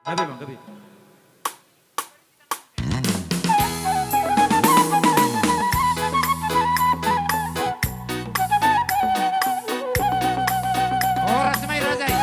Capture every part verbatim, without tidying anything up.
Gabe, Bang, gabe. Horas ma i, raja i.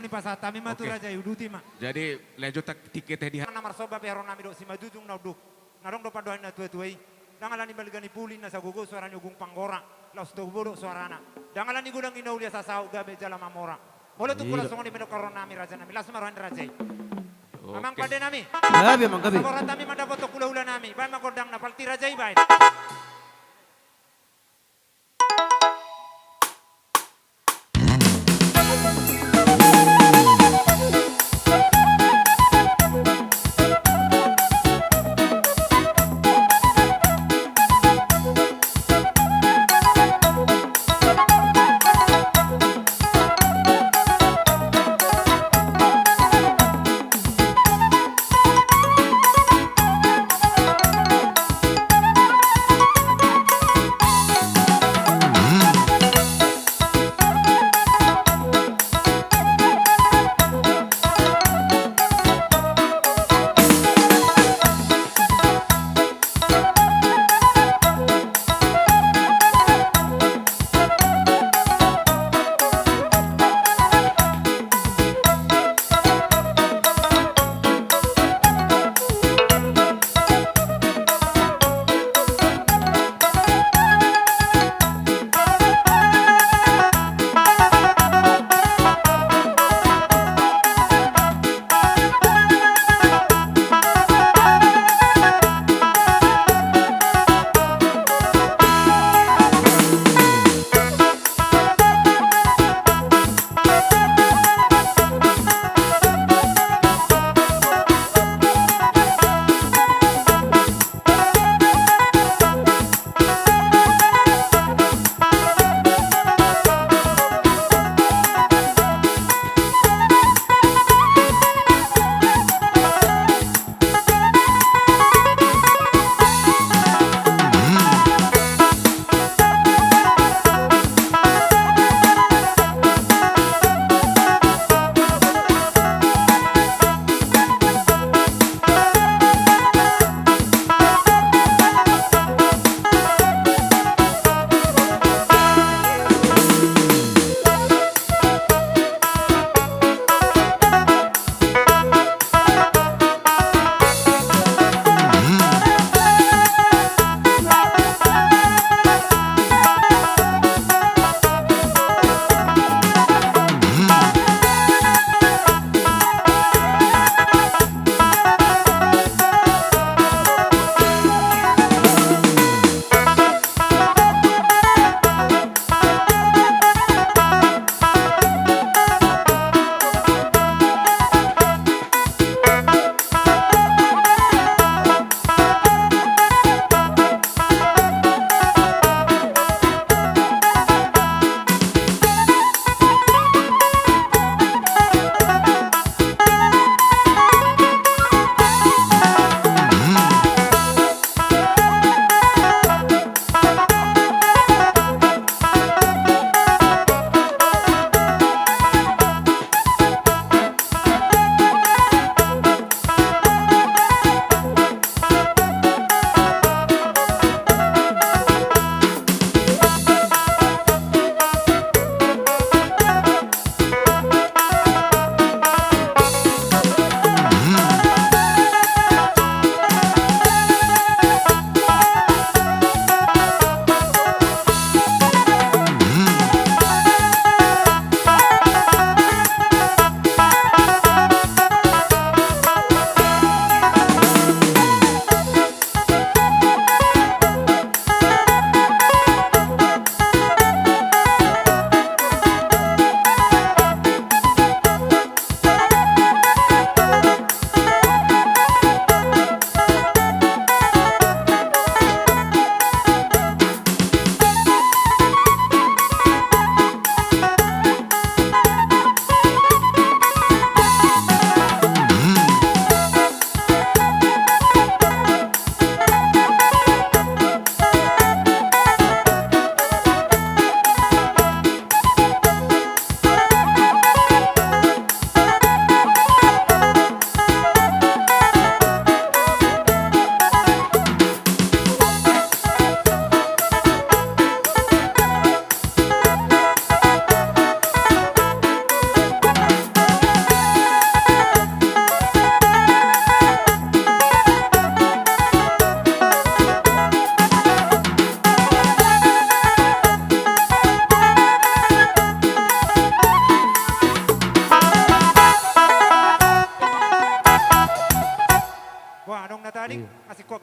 Pasahat hami ma tu raja i, uduti ma. Jadi, lanjut tak tiket di ha- Na marsomba pe haroro nami dohot simanjujung na unduk. Na adong do pandohan ni natua-tua i. Ndang ala ni balga ni puli na sagogo suara ni ogung panggora. Laos togu bodok suarana. Ndang ala ni godang ni na uli asa saut gabe jala mamora. Molo tung pola songon i ma didok haroro nami raja nami. Las ma roha ni raja i. Amang pande nami. Gabe, amang, gabe. Saborat hami mandapothon hula-hula nami. Baen ma gondang na palti raja i baen.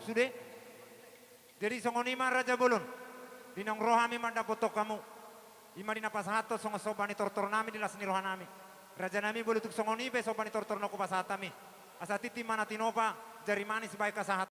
sude. Jadi songon i ma Raja Bolon, di naung ro hami mandapothon hamu, i ma di na pasahathon songon somba ni tortor nami di las ni roha nami. Raja nami Bolon, tung songon i pe somba ni tortor na hupasahat hami. Asa tintin ma na tinopa, jari manis bahen hasahat.